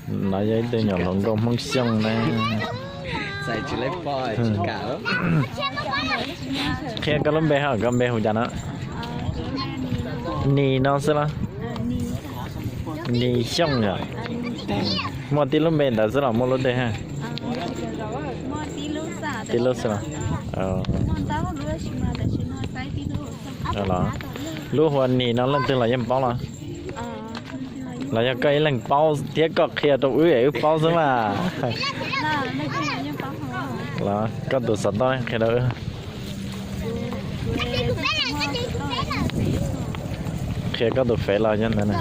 No yog ib tug nyuam hluas nkauj Hmoob Xyooj na. Qhia koj lub npe hab, koj npe hu cas no? Nis no xwb los? Nis Xyooj yom. Muaj tib lub npe ntawd xwb los muaj lub dej hab? Tib lub xwb los? Los lub hu ua Nis no leej twg los yeej paub los? Los yog koj ib leeg paub thiab koj qhia rau wb es wb paub xwb mas? Los koj tus xov tooj qhia rau wb. Qhia koj tus fev los yog ntawd na.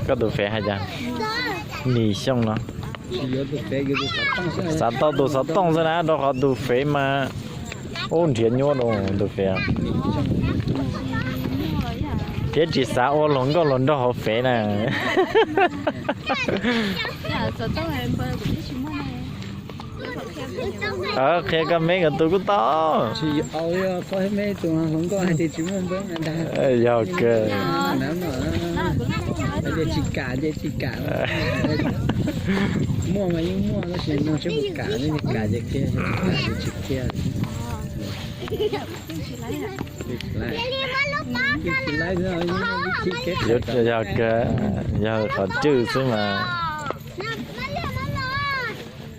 Koj tus fev hais cas? Nis Xyooj no. Xav tau tus xov tooj xwb na, rau qhov tus fev mas ub nrhiav nyuaj rau tus fev. Thiab tsis xav ua hluas nkauj hluas nraug hauv fev na. Qhia koj meb nkawd tus kuj tau. Yog kawg. Muaj mas yeej muaj tab sis no tsis kam, kam ces qhia, tsis kam ces tsis qhia. Yog kawg, yog qhov cwj xwb mas.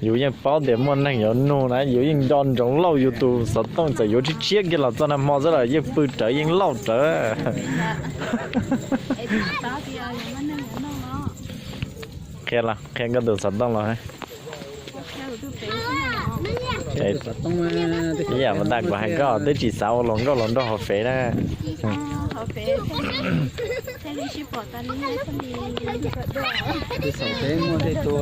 Yus yeej paub tias muaj neeg yuav nug na, yus yeej nco ntsoov lauj, yus tus xov tooj txawm yuav tshiab tshiab kiag los txog nag hmo xwb los yeej pw rawv yeej lauj rawv. Qhia los, qhia koj tus xov tooj los. Ib yam mas tas kuv hais koj twb tsis xav ua hluas nkauj hluas nraug hauv fev na. Tej thaum peb muaj tej tus,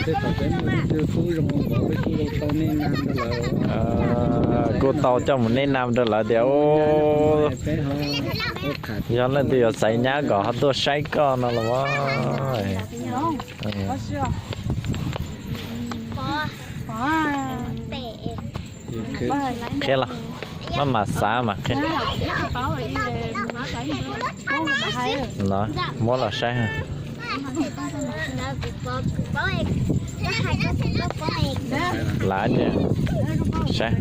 tej thaum peb muaj tej tug kub zoo npaum peb kuj tau nej na rau lawv. Kuj tau coj mus nej na rau lawv tias, peb ho, yog leej twg yuav xaiv nyab kom ho tuaj saib koj no los. Qhia los, maj mam xav mas qhia. No, muab los saib. Lav ces, saib.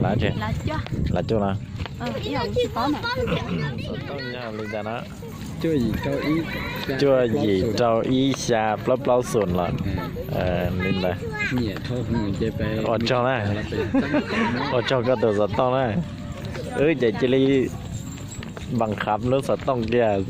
Lav ces, lav cuaj no. Xov tooj yog li ntawd na. Cuaj yim rau ib xya plaub plaub xoom los. Li ntawd. Ua tsaug na. Ua tsaug koj tus xov tooj na. Wb ces cia li npas qhav lub xov tooj kiag.